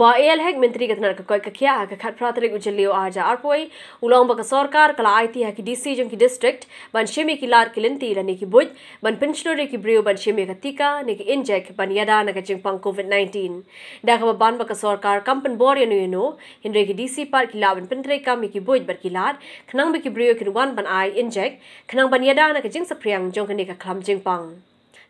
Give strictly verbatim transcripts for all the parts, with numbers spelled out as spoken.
Bah A L Hek, Myntri ka tnad ka koit ka khiah, ha ka khatphra tarik u Jylliew arhajar arphew, u la ong ba ka sorkar ka la aiti ha ki D C jong ki district ban shim ïa ki lad ki lynti lane ki buit ban pynshlur ïa ki briew ban shim ïa ka tika ne ka injek ban ïada na ka jingpang COVID nineteen. Da kaba ban ba ka sorkar kam pynbor ïano ïano, hynrei ki D C pat ki lah ban pyntreikam ïa ki buit bad ki lad khnang ba ki briew kin wan ban ai injek khnang ban ïada na ka jingsaphriang jong kane ka khlam jingpang.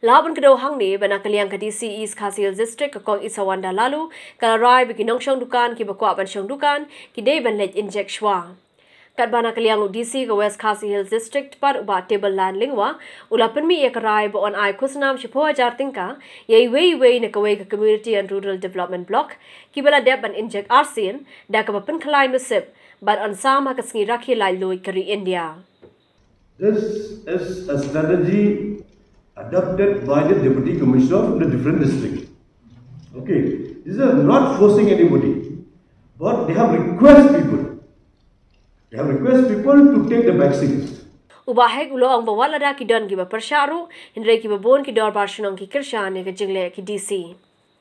Lah ban kdew hangne ba na ka liang ka D C East Khasi Hills District, ka Kong Isawanda Laloo, ka la rai ba ki nongshong dukan kiba kwah ban shong dukan ki dei ban leit injek shwa. Katba na ka liang u D C ka West Khasi Hills District pat, u Bah Table Land Lyngwa, u la pynmih ïa ka rai ba yn ai khusnam shiphew hajar tyngka ïa iwei iwei na kawei ka Community and Rural Development Block kiba la dep ban injek arsien, da kaba pynkhlaiñ nusip bad yn sam ha ka sngi rakhe laitluid ka ri India. This is a strategy adopted by the Deputy Commissioner from the different district. Okay, these are not forcing anybody, but they have request people. They have request people to take the vaccines. U Bah Hek u la ong ba wat lada ki don kiba pyrshah ruh, hynrei kiba bun ki dorbar shnong ki kyrshan ïa ka jingleh ki D C.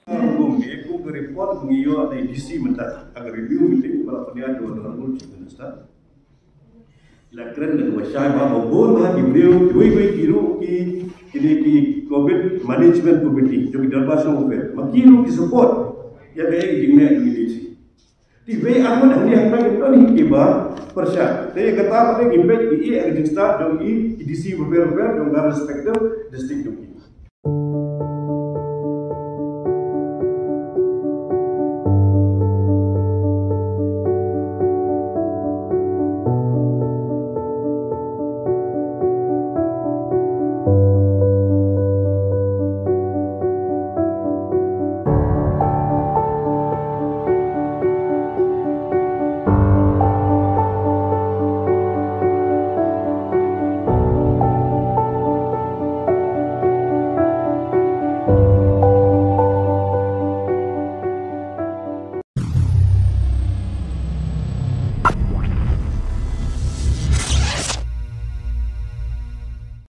Kum, eh, kum ka report ngi ïoh na D C mynta ha ka review meeting ba la pynïaid da u Honorable Chief Minister. La kren da kaba shai ba, ba bun ba ki briew, kiwei kiwei ki ruh ki, kine ki COVID Management Committee jong ki dorbar shnong, ma ki ruh ki support ïa ka jingleh jong ki D C. Te wei arngut hangne hangta ki don hi kiba pyrshah. Te kata pat ngi peit ki ïa ka jingstad jong ki D C bapher bapher jong ka respective district jong ki.